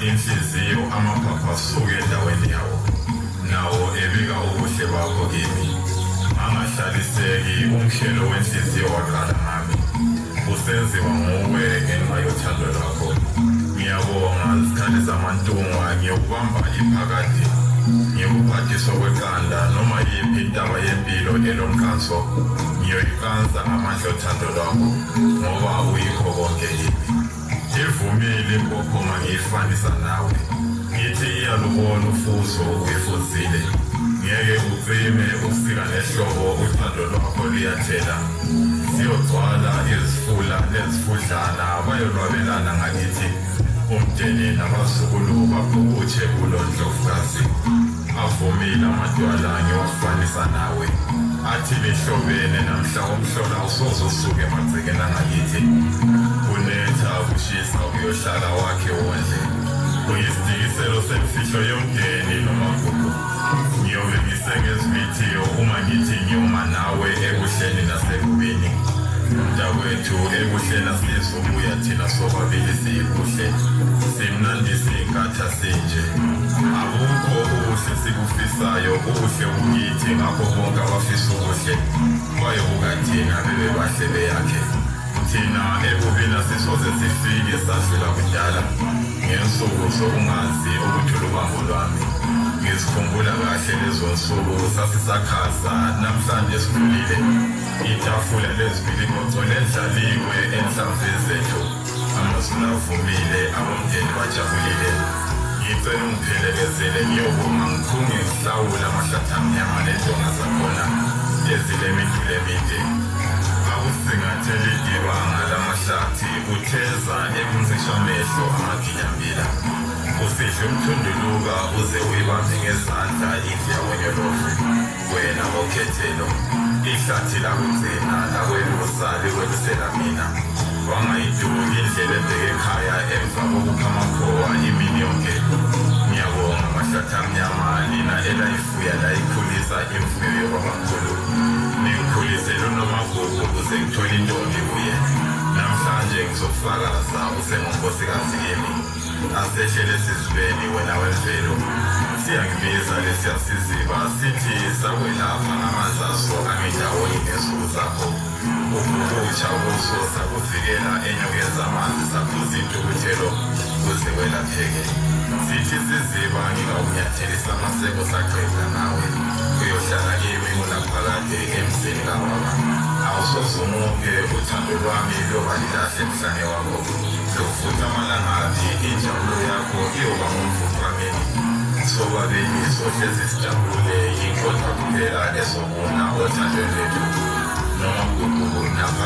inhliziyo amaphaphu asuke endaweni yawo, nawo ebika ubuhle bakho kimi. Angahlaliseki umhlelo wenhliziyo waqala ngami, usenziwa nguwe ngenxa yothando lwakho. Ngiyabonga zikhali zamantungwa, ngiyokubamba iphakade, ngiyokuphathiswa kweqanda noma yiphi intaba yempilo elomqanso, ngiyoyiqansa ngamandla othando lwakho, ngoba uyikho konke kimi. Ivumile impophoma ngiyifanisa nawe, ngithi iyalubona ufuzo uyifuzile. Ngeke ucime ukufika nehlobo, uthando lwakho luyathela. Siyogcwala izifula nezifudlana, bayolwabelana ngakithi, umndeni nabazukulu baphukutshe kulo ndlovukazi. Avumile amadwala ngiwafanisa nawe, athi lihlobene namhla umhlola usoze usuke emagcekeni angakithi. Kunetha kushisa uyohlala wakhe wondle, uyisidikiselo semfihlo yomndeni nomagugu. Ngiyobe ngisengezibithiyo uma ngithi ngiyoma nawe ekuhleni nasebubini. Mntakwethu ekuhleni asizubuya thina sobabili siyikuhle, simnandise inkatha sinje. Akukho ubuhle sikufisayo, ubuhle bukithi, ngakho bonke abafisa ubuhle bayobuka thina bebe bahle beyakhe. Thina ebubini asisoze sifike, sadlula kudala ngensuku zokungazi ukuthula ubambo lwami. Ngizikhumbula kahle lezo nsuku sasisakhasa, namhlanje sikhulile. Itafula lezibiliboco lendlaliwe enhlamvini zethu, amazulu avumile, abomndeni bajabulile. Ngicela ungiphelekezele ngiyobonga, ngikhunge ngihlawule amahlathi amnyama nendonga zakhona ezilemiduli emide. Akusingathela idibanga lamahlathi, utheza ekuncisha amehlo amaginyambila. Usidle umthunduluka uze uyibambe ngezandla indlu yakwenyolovu, wena okhethelo. Ihlathi lakugcina lakwelusa likwelusela mina, wangayiduki indlela ebheke ekhaya emva kokukha amakhowa imini yonke. Ngiyabonga mahlathi amnyama, nina elayifuya layikhulisa imfuyo yobabamkhulu. Ningikhulisele uNomagugu ukuze ngithole intombi kuye. Namhlanje ngizofakaza usengunkosikazi kimi. Asehlele esizibeni wena wemvelo. Siyakubiza lesiya siziba sithi sakwelapha ngamanzi aso amindawonye ngezinsuku zakho. Ukutsha kuso sakuvikela enyokeni zamanzi, saphuza intukuthelo kuze welapheke. Sithi siziba ngingawunyathelisa amaseko saqeda ngawe, uyohlala kimi ngunaphakade emzini kababa. Awusoze umuke, uthando lwami luyoba lilahle emhlane wakho, luvutha amalangabi, injabulo yakho iyoba ngumvutho wamini. Sobabili sohlezi sijabule, yinkotha kuphela ezobuna othandweni lwethu. Nomagugu naphakade.